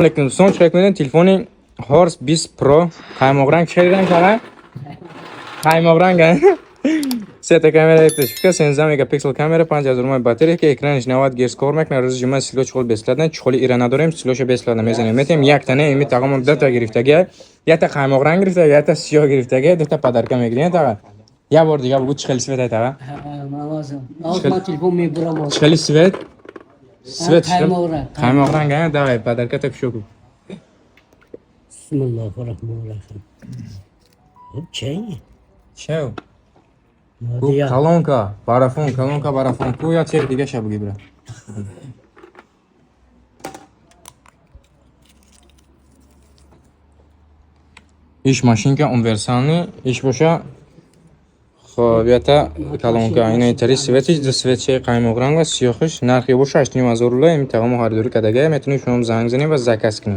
Алейкум, дӯстон, чӣ кунед? Телефони Horse 20 Pro қаймоқранг чӣ ранг кара? Қаймоқранг, а? Сета камера, якта шпика, 13 мегапиксел камера, 5000 мАh батарейка, экранаш 90 Гц кор мекунад, рӯзи ҷумъа стило чехол бесплатно, чехоли ира надорем, стилоша бесплатно мезанем. Метем якта не, ими тағомам дута гирифтагия, якта қаймоқранг гирифта, якта сиёҳ гирифтагия, дута подарка мегирем таға. Я бор дига бугу, чӣ хели свет ай таға? Мавазам. Ман телефон мебурам. Чӣ хели свет? Свет Қаймоқранг. Қаймоқранг, а? Давай, подарка та кушо ку. Бисмиллоҳи роҳмони роҳим. Хуб, чай? Чав? Ку колонка, барафон, колонка, барафон. Ку я цвет дига ша буги бира. Иш машинка универсальный, иш боша. Хоб, ята колонка. Ина итари светиш, ду светчаи қаймоқранг ва сиёҳиш, нархи боша 8500 рубла, ими тағомо харидорӣ кардагия, метавонед шумо занг занед ва заказ кунед.